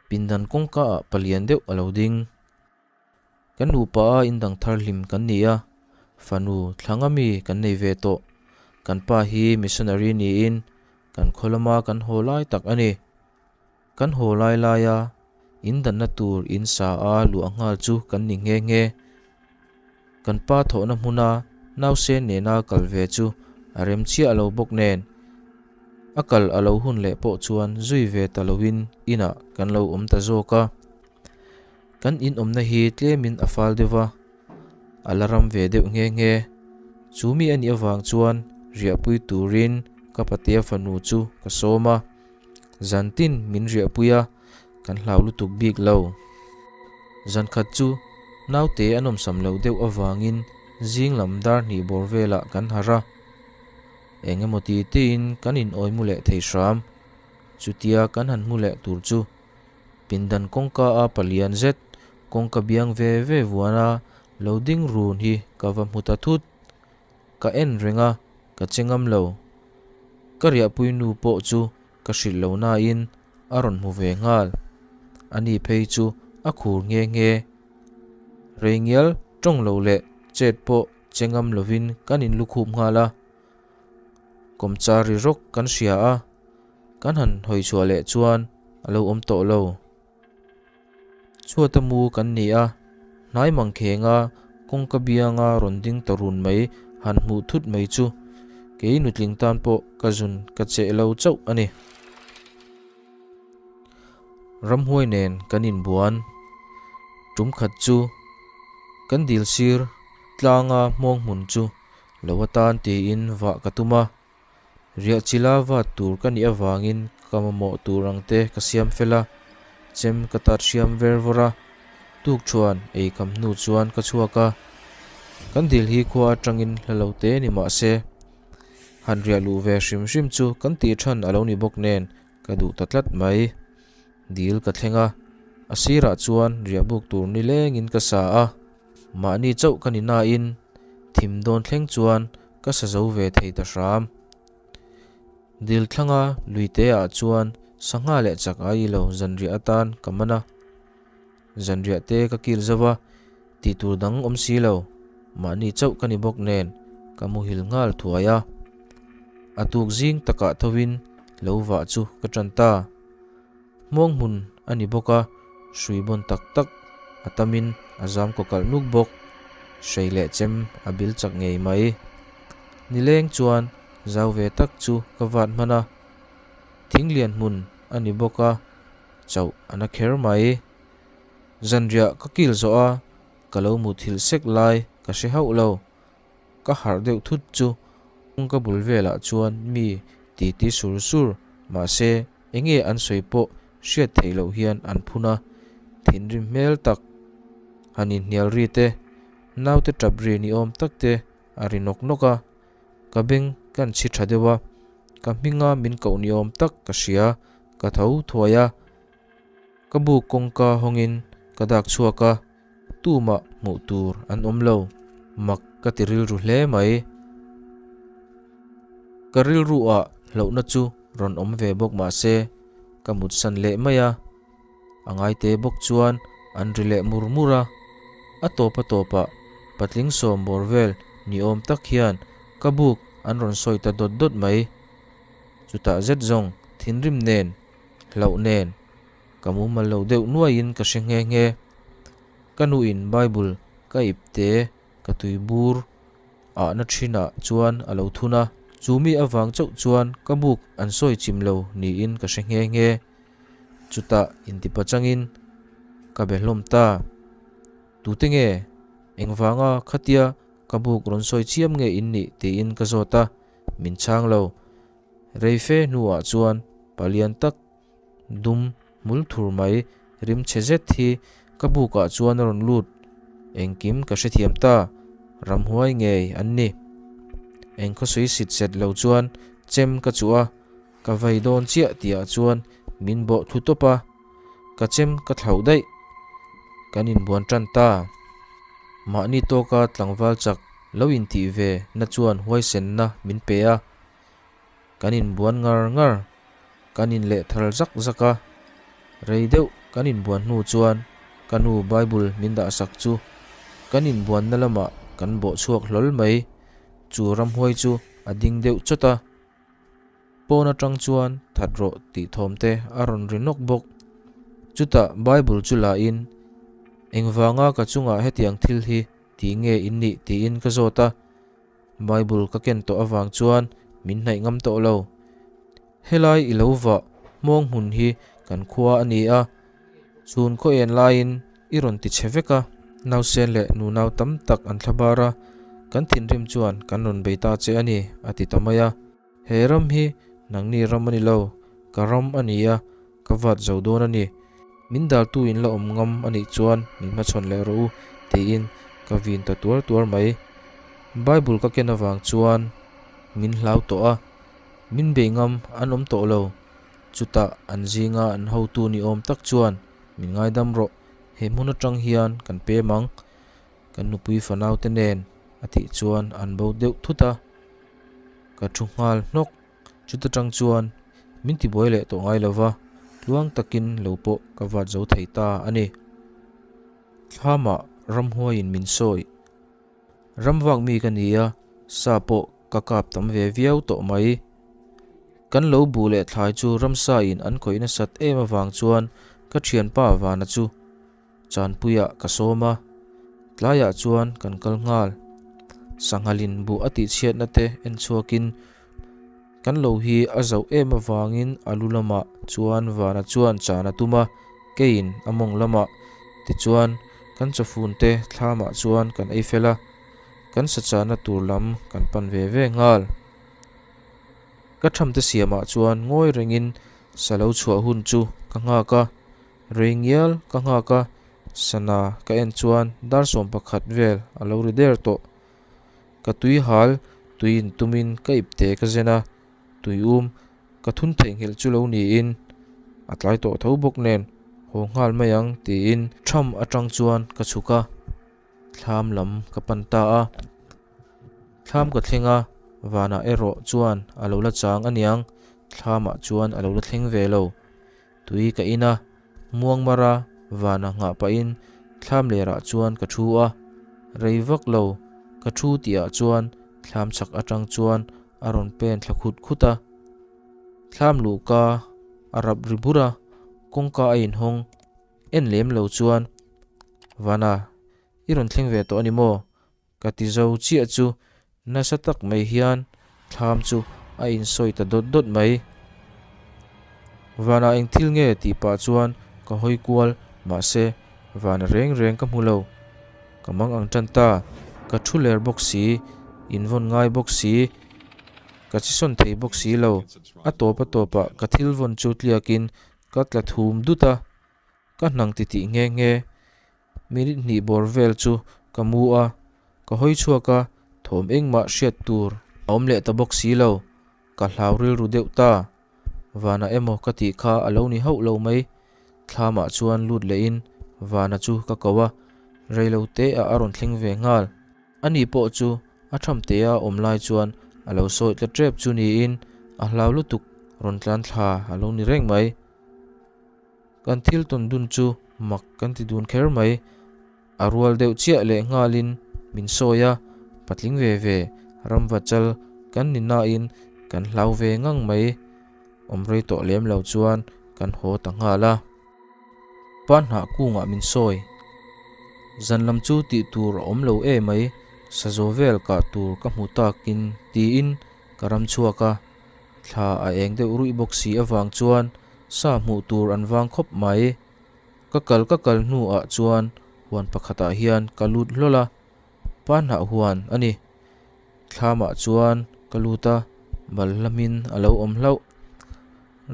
Pindan kawngka ah palian deuh a lo ding. Kan nupa a indang thar hlim kan ni a, fanu thlanga mi kan nei ve tawh. Kan pa hi missionary niin kan khaw lama kan haw lai tak a ni. Kan haw lai laia indanna tur in sa a luah nghal chu kan ni nghe nghe. Kan pa thawhna hmuna nausen nena kal ve chu a rem chiah lo bawk nen, a kal a lo hun leh pawh chuan zui ve ta loin inah kan lo awm ta zawk a. Kan inawmna hi tlemin a fal deuh va, a la ram ve deuh nghe nghe. Chu mi a nih avang chuan riahpui turin ka patea fanu chu ka sawm a. Zantin min riahpui a, kan hlau lutuk bik lo. Zankhat chu naute a nawmsam loh deuh avangin zing lam dar hnih bawr velah kan harh a. Eng emaw ti tiin kan inawi mu leh thei hram. Chutia kan han hmu leh tur chu pindan kawngka a palian zet kawngka biang ve ve vuana lo ding run hi ka va hmu ta thut. Ka en reng a, ka che ngam lo. Ka riahpui nu pawh chu ka hrilh lo nain a rawn hmu ve nghal. Ani phei chu a khur nghe nghe. Rei ngial tawng lo leh chet pawh che ngam lovin kan inlukhup nghal a. Kawmchar ri rawk kan hria a, kan han hawi chhuah leh chuan a lo awm tawh lo. Chhuata mu kan ni a, hnai mangkhenga kawngka bianga rawn ding ta run mai han hmuh thut mai chu kei nutling tan pawh ka zun ka cheh lo chauh a ni. Ramhuai nen kan inbuan tum khat chu kan dil sir tlanga hmawng hmun chu lo atan tiin vah ka tum a. Riah chila vat tur ka nih avangin ka mamawh tur ang te ka siam fel a, chem ka tat hriam ver vawr a, tuk thuan ei kham hnu chuan ka chhuak a. Kan dil hi khua atangin hla lo te ni mah se, han riah luh ve hrim hrim chu kan tih than a lo ni bawk nen ka duh ta tlat mai. Dil ka thleng a, a sirah chuan riah buk tur nilengin ka sa a, mahni chauh ka ni nain thim dawn thleng chuan ka sa zo ve thei ta hram. Dil thlanga luite ah chuan sangha leh chak ai ilo zanriah atan ka man a. Zanriah te ka kil zo va, tih tur dang awm si lo, mahni chauh ka ni bawk nen ka muhil nghal thuai a. A tuk zing takah thovin lo vah chu ka tan ta. Hmuang hmun a ni bawk a, hrui bawn tak tak a tamin a zam kaw kalh nuk bawk. Hrei leh chem a bil chak ngei mai. Nileng chuan zau ve tak chu ka vat hman a, thinglian hmun a ni bawk a, chauh a na kher mai. Zanriah ka kil zawh a, ka lo muthilh sek lai ka hre hauh lo. Ka harh deuh thut chu kawngka bul velah chuan mi titi sur sur mahse enge an sawi pawh hriat theih loh hian an phun a, thinrim hmel tak han inhnial ri te, naute tap ri ni awm tak te a ri nawk nawk a, ka beng kan chhi tha deuh a, ka hminga min koh ni awm tak ka hria, ka tho thuai a, ka buk kawngka hawngin ka dak chhuak a. Tumah hmuh tur an awm lo, mak ka ti rilru hle mai. Ka rilru ah hlauhna chu rawn awm ve bawk mah se, ka mutsan leh mai a. A ngaite bawk chuan an ri leh mur mur a, a tawp a tawpah patling sawm bawr vel ni awm tak hian ka buk an rawn sawi ta dawt dawt mai. Chutah zet zawng thinrim nen, hlauh nen Ka mumal lo deuh nuaiin ka hre nghe nghe. Ka nuin Bible ka ip te ka tui bur ahna thinah chuan a lo thun a, chu mi avang chauh chuan ka buk an sawi chim lo niin ka hre nghe nghe. Chutah intipa changin ka be hlawm ta. Tute nge? Engvanga khatia ka buk rawn sawi chiam nge in nih tiin ka zawt a, min chhang lo. Reife hnuah chuan palian tak Dum hmul thur mai rim chhe zet hi ka bukah chuan a rawn lut. Engkim ka hrethiam ta, ramhuai ngei an ni. Eng khawsui sit set lo chuan chem ka chuh a, ka vai dawn chiah tihah chuan min bawh thlu tawp a, ka chem ka thlauh daih. Kan inbuan tan ta. Mahni tawka tlangval chak lo intih ve na chuan huaisenna min pe a. Kan inbuan ngar ngar, kan inleh thar zak zak a, rei deuh kan. Kan inbuan hnu chuan ka nu Bible min dahsak chu kan inbuanna lamah kan bawh chhuak hlawl mai. Chu ramhuai chu a ding deuh chawt a. Pawn atang chuan that rawh tih thawm te a rawn ri nawk bawk. Chutah Bible chu la in, Engvanga ka chungah hetiang thil hi ti nge in nih tiin ka zawt a. Bible ka ken tawh avang chuan min hnaih ngam tawh lo. Helai i lo vah hmawng hmun hi kan khua a ni a, chhun khaw en laiin i rawn ti chhe vek a. Nausen leh nunau tam tak an thla bar a, kan thinrim chuan kan rawn bei ta che a ni, a ti ta mai a. He ram hi nangni ram a ni lo, ka ram a ni a, ka vat zo dawn a ni. Min daltu in la awm ngam a nih chuan min hmachhawn leh rawh u, tiin ka vin ta tuar tuar mai. Bible ka ken avang chuan min hlau tawh a, min bei ngam an awm tawh lo. Chutah an zinga an hotu ni awm tak chuan min ngaidam rawh, he hmun atang hian kan pem ang, kan nupui fanaute nen a tih chuan an bo deuh thut a. Ka thu nghal hnawk. Chuta tang chuan min tibuai leh tawh ngai lova, tluang takin lo pawh ka vat zo thei ta a ni. Thlamah ramhuaiin min sawi. Ramvak mi ka ni a, sa pawh ka kap tam ve viau tawh mai. Kan lo buh leh thlai chu ramsa in an khawih nasat em avang chuan ka thianpa Vana chu Chanpuiah ka sawm a, tlaiah chuan kan kal nghal. Sanghalin buh a tihchhiatna te en chhuakin kan lo hi a zoh em avangin a lu lamah chuan Vana chuan chan a tum a, keiin a mawng lamah tichuan kan chawfun te thlamah chuan kan ei fel a, kan sachahna tur lam kan pan ve ve nghal. Ka thamte siamah chuan ngawi rengin sa lo chhuah hun chu ka nghak a. Rei ngial ka nghak a, sana ka en chuan dar 11 vel a lo ri der tawh. Ka tui hal tui in tumin ka ipte ka zen a, tui um ka thun theihnghilh chu lo niin a tlai tawh tho bawk nen haw nghal mai ang tiin tham atang chuan ka chhuk a, thlam lam ka pan ta a. Thlam ka thleng a, vanah erawh chuan a lo la chang aniang, thlamah chuan a lo la thleng ve lo. Tui ka in a, Muangmara vana nghah pahin thlam lerah chuan ka thu a, rei vak lo ka thu tihah chuan thlam chhak atang chuan a rawn pen thla khut khut a. Thlam luhka a rap ri bur a, kawngka a inhawng en lem lo chuan, Vana, i rawn thleng ve tawh a ni maw? Ka ti zo chiah chu nasa tak mai hian thlam chu a insawi ta dawt dawt mai. Vanah eng thil nge tih pah chuan ka hawi kual mahse vana reng reng ka hmu lo. Ka mang ang tan ta, ka thu ler bawk si, invawn ngai bawk si, ka chisawn thei bawk si lo. A tawp a tawpah ka thil vawn chu tliakin ka tla thum dut a, ka hnang titih nghe nghe. Minute hnih bawr vel chu ka mu a, ka hawi chhuak a, thawm engmah hriat tur a awm leh ta bawk si lo, ka hlau rilru deuh ta. Vana emaw ka tih kha a lo ni hauh lo mai, thlamah chuan lut lehin Vana chu ka ko a, reilo te ah a rawn thleng ve nghal. Ani pawh chu a tham te a awm lai chuan a lo sawi tla tep chu niin a hlau lutuk rawn tlan thla a lo ni reng mai. Kan thil tawn dun chu mak kan ti dun kher mai. A rual deuh chiah leh nghalin min sawi a, patling ve ve, ramvachal kan ni nain kan hlau ve ngang mai. Awm rei tawh lem lo chuan kan haw ta nghal a. Pa hnah kungah min sawi. Zan lam chu tih tur a awm lo e mai, sazaw vel kah tur ka hmu takin tiin ka ram chhuak a. Thla a eng deuh ruih bawk si avang chuan Sa hmuh tur an vang khawp mai. Ka kal ka kal hnu ah chuan huan pakhat ah hian ka lut hlawl a, pa hnah huan a ni. Thlam ah chuan ka lut a, bal hlamin a lo awm hlauh.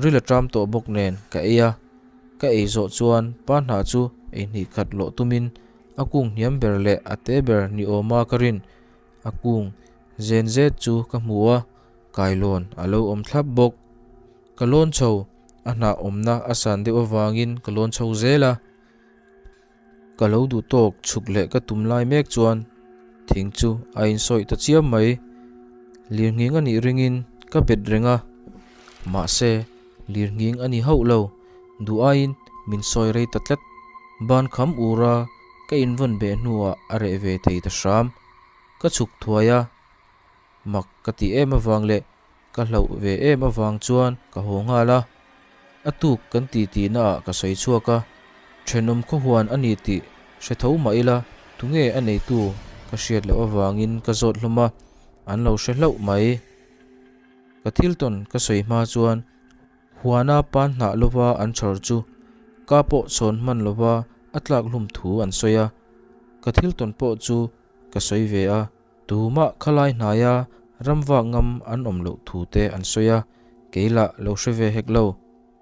Ril a ṭam tawh bawk nen ka ei a, ka ei zawh chuan pa hnah chu ei hnih khat lawh tumin a kung hniam ber leh a te ber ni awma ka rin a kung zen zet chu ka hmu a, kailawn a lo awm thlap bawk. Ka lawn chho, a hnah awmna a san deuh avangin ka lawn chho zel a. Ka lo duh tawk chhuk leh ka tum lai mek chuan thing chu a insawi ta chiam mai. Lirnghing a nih ringin ka bet reng a, mahse lirnghing a ni hauh lo, duh aiin min sawi rei ta tlat. Ban kham ura ka invawn beh hnuah a reh ve thei ta hram. Ka chhuk thuai a, mak ka tih em avang leh ka hlauh ve em avang chuan ka haw nghal a. A tuk kan ti tihna ah ka sawi chhuak a, thenawm khawhuan a ni tih hre tho mah ila tunge a neitu ka hriat loh avangin ka zawt hlawm a, an lo hre hlauh mai. Ka thil tawn ka sawi hma chuan huana pan hnah lova an chhawr chu ka pawh chhawn hman lova a tlak hlum thu an sawi a, ka thil tawn pawh chu ka sawi ve a. Tumah khalai hnaia ramvak ngam an awm loh thu te an sawi a, kei lah lo hre ve hek lo.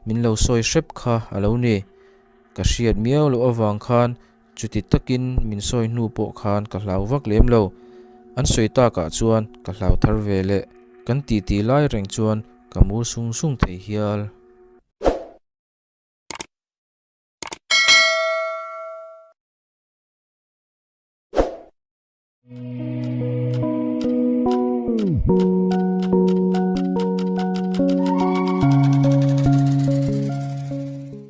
Min lo sawi hrep kha a lo ni. Ka hriat miau loh avang khan chuti takin min sawi hnu pawh khan ka hlau vak lem lo. An sawi takah chuan ka hlau thar ve leh. Kan titi lai reng chuan ka mur sung sung thei hial.